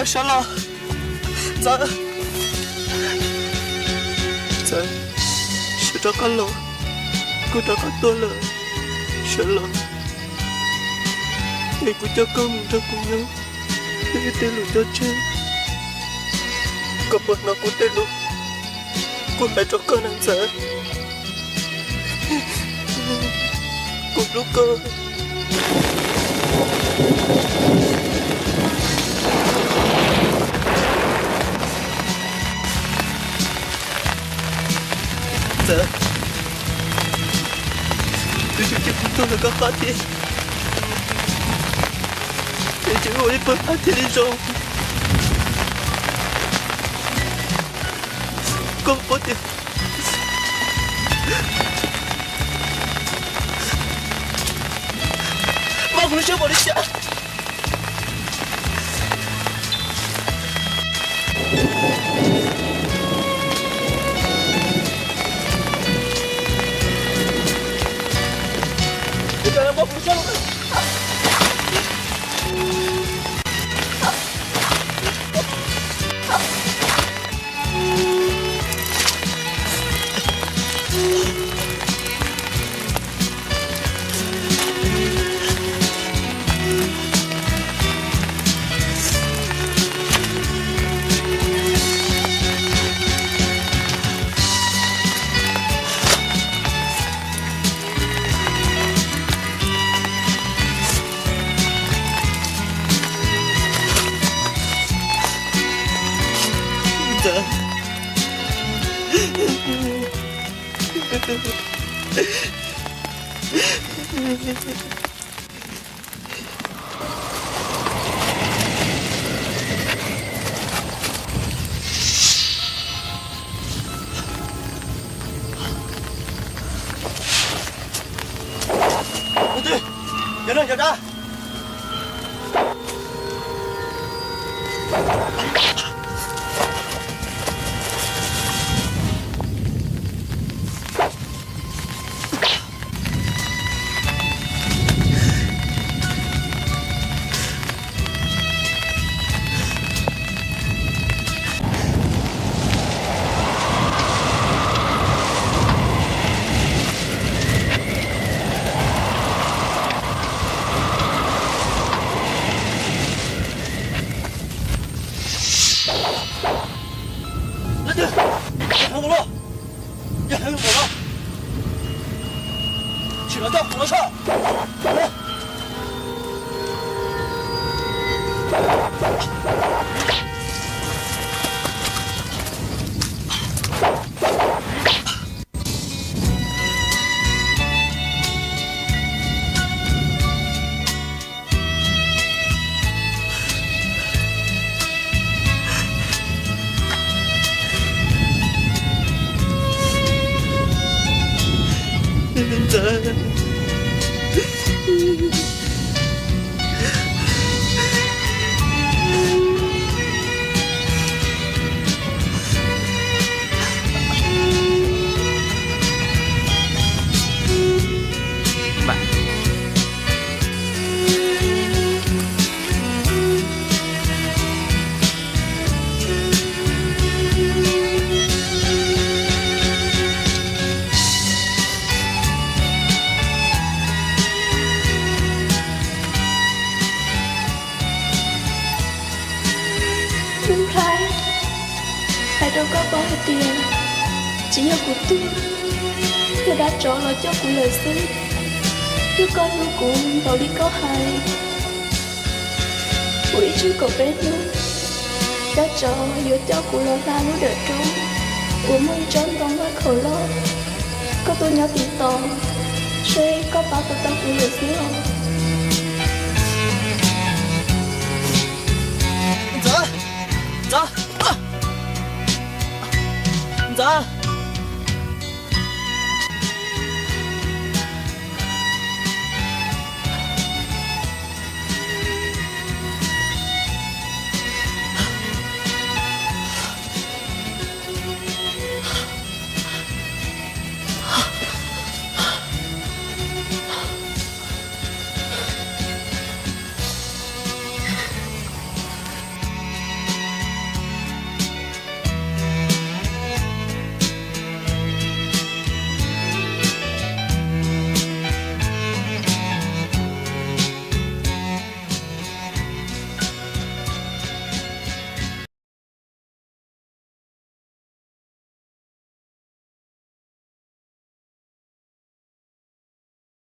Sawv los, Ntxawm. Ntxawm, sawv rov qab los, kuv rov qab tuaj lawm. Sawv los, es kuv coj koj mus nrog kuv nyob, nyob tej lub caij tshiab. Koj puas hnov kuv tej lus kuv hais rau koj na Ntxawm? Kuv hlub koj. Ntxawm, tus yus ces kuv tuag los koj qab thiab, es ces ua ib pawg qab thiaj li zoo. Koj paub tias mas kuv lub siab npaum li cas. Nplhaib, hais rau koj paub hais tias tsis yog kuv tuag, yog dab tsov los coj kuv lawm xwb. Yog koj hlub kuv npaum li koj hais, kuv ib tsug kaum peb hnub, dab tsov yuav coj kuv los hla lub dawm roob uas muaj ib tsob ntoo vaj khaum loj. Koj tuaj nyob tim tos, seb koj pab puas tau kuv lawm xwb os. Ntxawm, Ntxawm, Ntxawm.